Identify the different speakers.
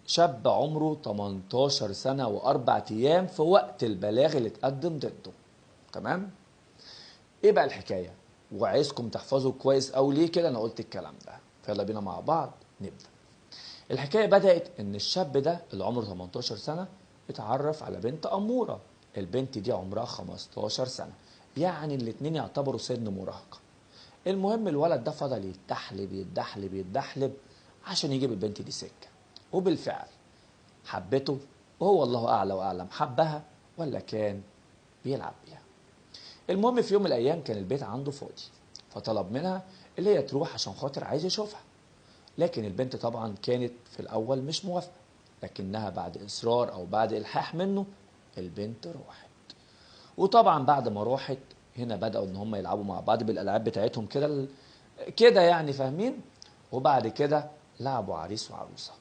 Speaker 1: شاب عمره 18 سنة وأربع أيام في وقت البلاغ اللي اتقدم ضده. تمام؟ إيه بقى الحكاية؟ وعايزكم تحفظوا كويس أوي ليه كده أنا قلت الكلام ده. فيلا بينا مع بعض نبدأ. الحكاية بدأت إن الشاب ده اللي عمره 18 سنة اتعرف على بنت أمورة. البنت دي عمرها 15 سنة، يعني الاتنين يعتبروا سن مراهقة. المهم الولد ده فضل يتدحلب يتدحلب يتدحلب عشان يجيب البنت دي سكة، وبالفعل حبته، وهو الله أعلى وأعلم حبها ولا كان بيلعب بيها. المهم في يوم من الأيام كان البيت عنده فاضي، فطلب منها اللي هي تروح عشان خاطر عايز يشوفها. لكن البنت طبعا كانت في الأول مش موافقة، لكنها بعد إصرار أو بعد إلحاح منه البنت راحت. وطبعا بعد ما راحت هنا بدأوا إن هم يلعبوا مع بعض بالألعاب بتاعتهم كده كده، يعني فاهمين. وبعد كده لعبوا عريس وعروسة.